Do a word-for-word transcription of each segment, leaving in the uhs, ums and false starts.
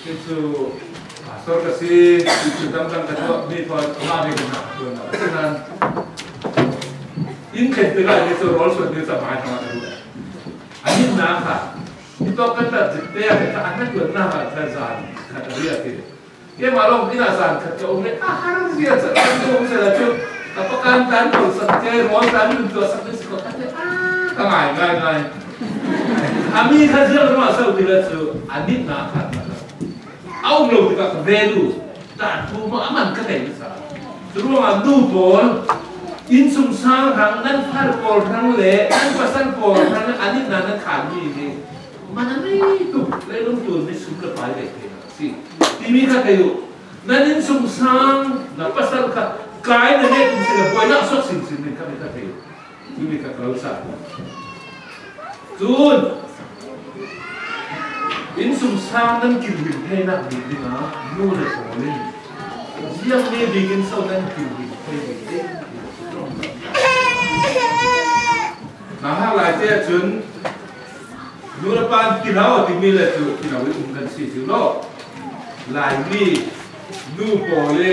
Chu pastor ka si, chu dangdang ka tuah mi pawl ama ring na tuan na. Chuan in khen te lai ni chu rawl suan ni chu mai thang a lu. Ani na kha. Ni to kan ta jit te a kha an na tuan na kha zan khat a ri a ti. Keimah lawm ina zan khat ka awm leh a har zia chu kan awm se la chu ka pa kan tan ko sak te rawl tan min tuah sak ni si ko khat te a ka ngai ngai ngai. A mi kha zia ro sa ti la chu ani na kha. A um lo tikah ka value dah thu maw a man ka nei nasa. Churuangah nu pawl, innsungsang hrang, nan far pawl hrang leh nan pasal pawl hrang an itna nan khan mi hi man a nei tuk, leilung tul ni sum le pai ve thei a si timi kha thei uh. Nan innsungsang, na pasal kha kai na neh tum si le buaina a suak sinsin ning kha mi kha thei uh. Tumi kha ka lo sa. Chun, innsungsang nan kilhim theinak bik dingah nu le pawl in ziang mi bikin so nan kilhim thei bik ding? Nahak lai te chun nu le pa in kilhau a timi le chu kilhau i um kan si si lo. Lai mi nu pawl i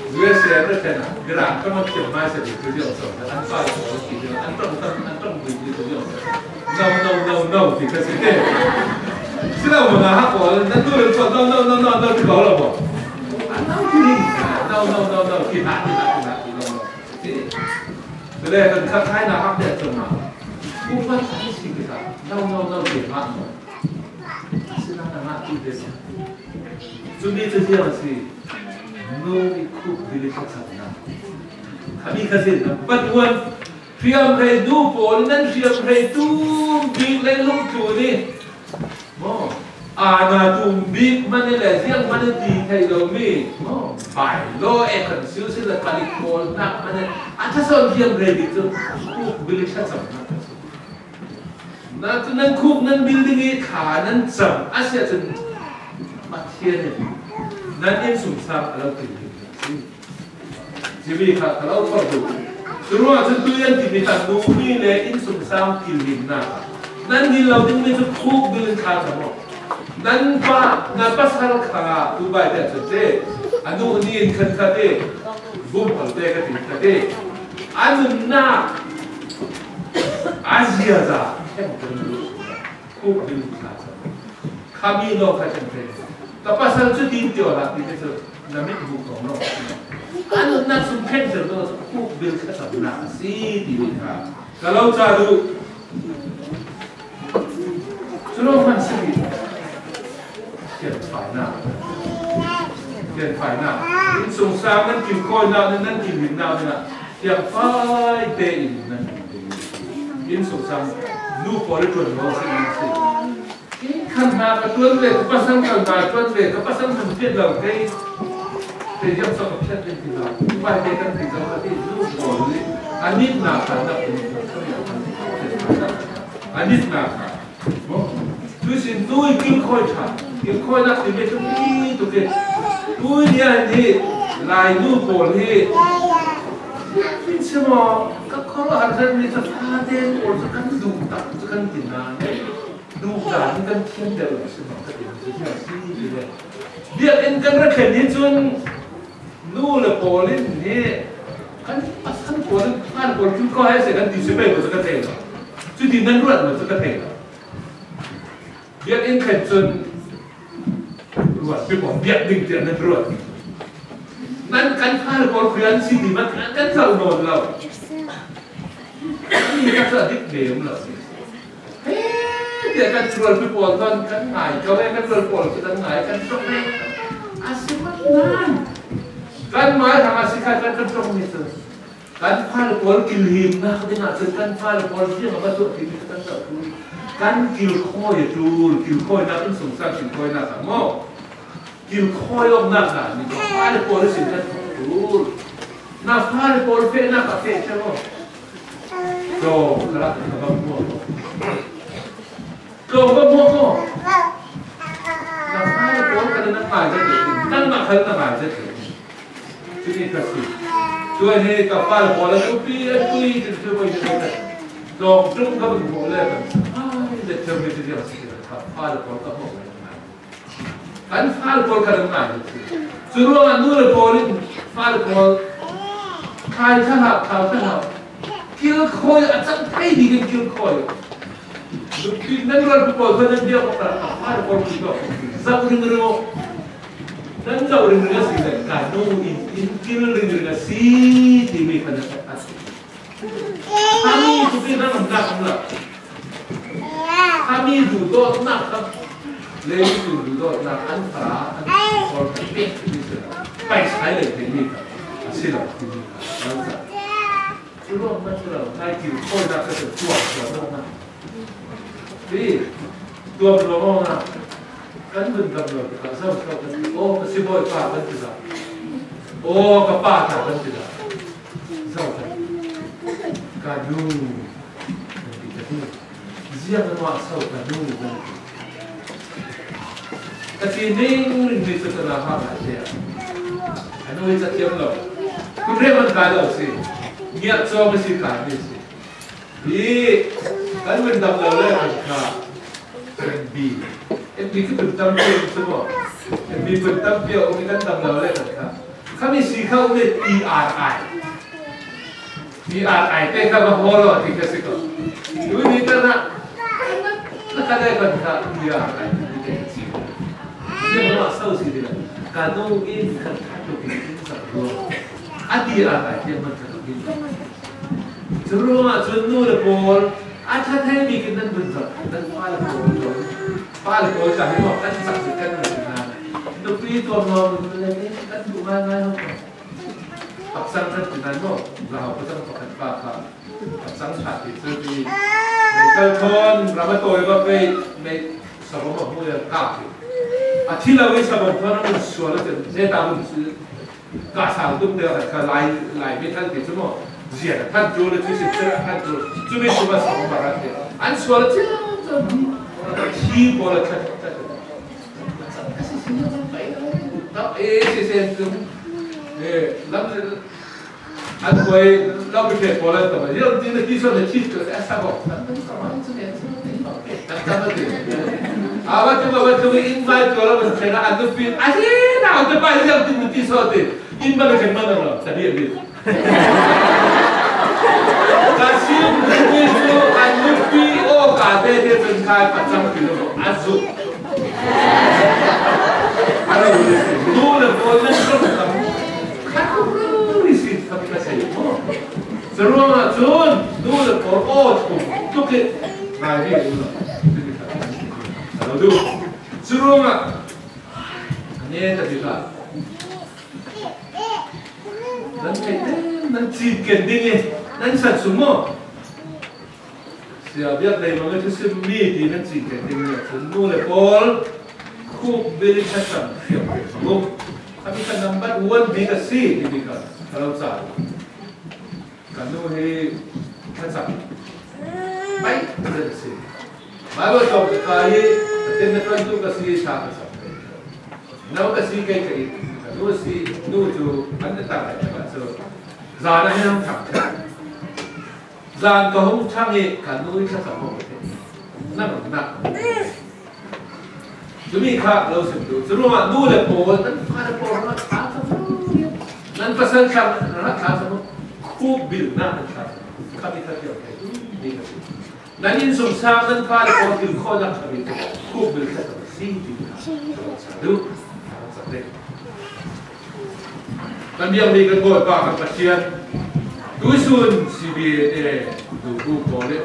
U S A na thena, Iran ka man thiam mai sa ti tu diong so, an pa ko ti diong, an tong tang, an tong bui ti tu diong so. No, no, no, no, ti ka si te. Sila mo na ha ko, na tu le ko, no, no, no, no, no, ti ko lo mo. An no ti ni, no, no, no, no, ti na, ti na, ti na, ti na, no. Ti. Bele kan kha khai na ha te so na. Ku pa sa si ki sa. No, no, no, ti ma no. Sila na na ti de sa. Chumi chu ziang a si. Nu i khuk bil i khuk sakna. Khami kha zin na. But when hriamhrei nu pawl nan hriamhrei tum bik leilung tu ni. Maw. Ana tum bik mani le ziang mani ti thei lo mi. Maw. Bai lo e kan siu si le palik pawl nak mani. A tha son hriamhrei bik chu. Khuk bil i khuk sakna. Na, nan khuk nan building i kha nan cham a sia chun Pathian in nan innsungsang a lo ti. Chumi kha ka lo phawk duh. Churuangah chun tui an timi kha numi le innsungsang kilhimna. Nan ngil lo ding mi chu khuk bil in kha cham aw. Nan pa, na pasal kha tu bai te chu te. A nu ni in khan kha te. Bum hal te ka ti kha te. A nunna a ziaza. Khuk bil in kha cham. Khami lo kha cham te. Ka pasal chu tin tio la ti te chu. Na mit bu kong lo. A nunna sum khen zel lo chu khuk bil kha cham na si ti ni kha. Ka lo cha duh. Chu lo man si ni. Thianfaina. Thianfaina. Innsungsang nan kilkhawina, nan kilhimna, nan thianfai te in nan innsungsang nu pawl i tuan lo si nan si. Khan hna ka tuan ve, ka pasal kal hna tuan ve, ka pasal hmun phiat lo kei. Kei diam so ka phiat ve ti lo. Bai te kan ti zo ka ti nu pawl ni. A nitna kha na ti. A nitna kha. Tuisin tu i kilkhawi ṭha. Kilkhawinak ti ve tu ti tu ke. Tui nia hi lai nu pawl hi. Min si maw, ka khawruah har zet mi chu fate pawl chu kan duh tak chu kan ti na. Duh dan hi kan thiam deuh lo si maw ka ti si thiam si ti ve. Biakinn kan ra thlen hi chun nu le pawl in hi kan pasal pawl in fate pawl kilkhawi hai se kan ti si pei lo chu ka thei lo. Chuti nan ruat lo chu ka thei lo. Biakinn khen chun ruat pi pawl biak ding tiah nan ruat. Nan kan fate pawl khui an si ti man kan zauh nawn lo. Kan ni ka sa dik ve um lo. He, tiah kan rualpi pawl khan kan ngai ko e, kan rual pawl khi kan ngai kan ṭawng e. A si mat nan. Kan mai hrang a si kha kan kan ṭawng ni chu. Kan fale pawl kilhimnak dingah cun kan fale pawl ziang a va tuah timi kha kan zoh ṭul. Kan kilkhawi a ṭul, kilkhawinak in sungsang kilkhawinak ah maw? Kilkhawi awknak dan nih fale pawl ihsin kan thawk ṭul. Na fale pawl fehnak ah feh ṭheu aw. Tlawng kha ka va hmuak aw. Tlawng va hmuak aw. Na fale pawl kha na ngai zet lo. Nangmah kha na ngai zet lo. Chumi ka si. Tuan hi ka fale pawl a tupi a tui ti tu mai ti ka. Dawng tum ka bang pawl le kan. Ai le theu mi ti dia si ka fale pawl ka pawl. Kan fale pawl kan ngai. Cu ruangah nu le pawl in fale pawl khai thlahau, thau thlahau, kilkhawi a cang thei bik in kilkhawi. Lungpin nan rualpi pawl kha nan biak awk ah a fale pawl khi tawk zoh ringring aw. Nan zoh ringring a si le ka nu in, in kil ringring a si timi kha na a si. Khami cu khi nan rak lo. Khami duhdawtnak kha, leitung duhdawtnak an fale an pawl kan pek timi si lo. Paisai lei timi kha a si lo timi kha. Cu ruang na cu lo, nai kil khawinak ka tuah tuah lo na. Hi, tuam lo na. Kan vun dam lo tikah zoh zoh kan ti. Aw, ka sibawi pa kan ti zah. Aw, ka pa ta kan ti zah. Zoh kan. Ka nu kan ti ka ti. Ziang na mah so ka nu kan ti. Ka ti ning ning ni cu ka na ha ka ti. Ka nu i ca thiam lo. Kun riam an kai lo si. Ngiah cawng a si kai ni si. Hi kan vun dam lo le kan kha. Kan bi. Kan bi khi vun tam piak cu maw? Kan bi vun tam piak um i kan dam lo le kan kha. Khami si kha um i T R I. T R I te kha va haw lo ti kha si ko. Tuni kan ah na ka le kan kha T R I te kha si ko. Siang ma so si ti la. Ka nu in kan kha tu ki in sa lo. A T R I te man kha tu ki. Cu ruangah cun nu le pawl a ṭha thei bik in nan vun zoh, nan fale pawl, fale pawl ka hi maw, kan cak zet kan ngai hna. Nupi tuam lawng le kan duh ngaingai lo ko. Paksang kan ti nan maw, Lahau paksang pakhat pa kha, paksang ṭha ti cu ti. Mei kal thawn ram a tawi va pei, mei sabawm a hmu le kah ti. A thi lo i sabawm thawn a vun sual a cun, neta vun si. Ka sang tum te kha lai, lai mi thal ti cu maw? Zian a than tu le cu si a than tu. Cu mi cu ma sang ma rat te. An sual a cil cil. Thi pawl a chat chat. Ka si si na pai. Ta e si sen tum. E, lam an koi lau bi te pawl a ta ma. Zian ti na ti so na ti tu. E sa bo. Lam ta ma cu ne cu ti ma. Lam ta ma ti. A va tu ma va tu in vai tu la ma te na an tu pin. A si na tu pa zian ti ti so ti. In ba kan man lo, ta bia bia. Ka sim ringmi cu an nupi aw ka te te cun kai pacang ti lo a zuk. Nu le pawl nan ram tam. Khat ri si tam ka sei ko. Curuangah cun nu le pawl aw thum tuk i ngai ve u lo. Alo du. Curuangah ne ta ti ka. Nan theih te, nan cinken ding i, nan san sung maw? Sia biak lei mang i thusim mi ti nan cinken ding i, cun nu le pawl khuk bil i thlacam hriamhriam hmang u. A mi kha number one bik a si timi kha ka lo cah. Ka nu hi thlacam pai zet a si. Baibal tlawng ka kai i, Pathian na ṭuantu ka si i, thla ka cam. No ka si kei ka i, ka nu si, nu cu an na tang lai ka cu. Zan a hin hong thang ṭhan. Zan ka hung ṭhang i, ka nu i thlacam hong ka theih. Na nunnak. Cumi kha lo sim tu. Curuangah nu le pawl, nan fale pawl rak thlacam. Nan pasal tlang rak thlacam. Khuk bilnak nan thlacam. Kha mi kha tiang thei tu. Ni ka si. Nan innsungsang nan fale pawl kilkhawinak kha mi tu. Khuk bil thlacam si ti. Sa tu. Sa tu. Kan biakmi kan Bawipa kan Pathian, tuihsun C B A te duhtu pawl le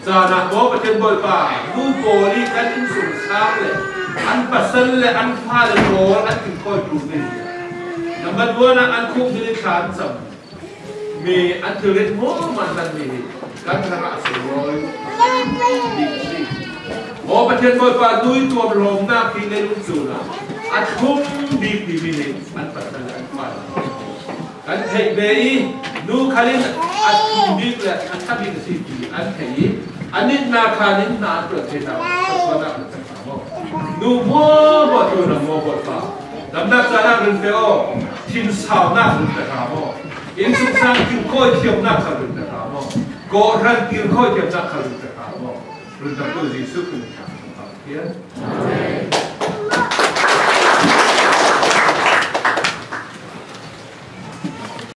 caan ah maw Pathian Bawipa, nu pawl i kan innsungsang le an pasal le an fale pawl an kilkhawi ṭung ding. Number one ah an khuk bil i thla an cam. Mi an thilrit hmuahhmuah an danmi hi kan thlarau sunglawi bik a si. Aw Pathian Bawipa, nu i tuamhlawmnak hi leilung cun a thum bik timi hi an pasal an fale kan theih ve i, nu khal in a thum bik le a ṭha bik a si ti an theih i, an itnak khan in hna an ṭuan thei hna, kan sualnak kan cang hna maw? Nu hmuahhmuah tu na maw Bawipa? Damnak caan ah run pe aw, thinsaunak run pe hna maw? Innsungsang kilkhawi thiamnak kha run pe hna maw? Kawhhran kilkhawi thiamnak kha run pe hna maw? Rundamtu Jesuh Khrih min thang. Amen.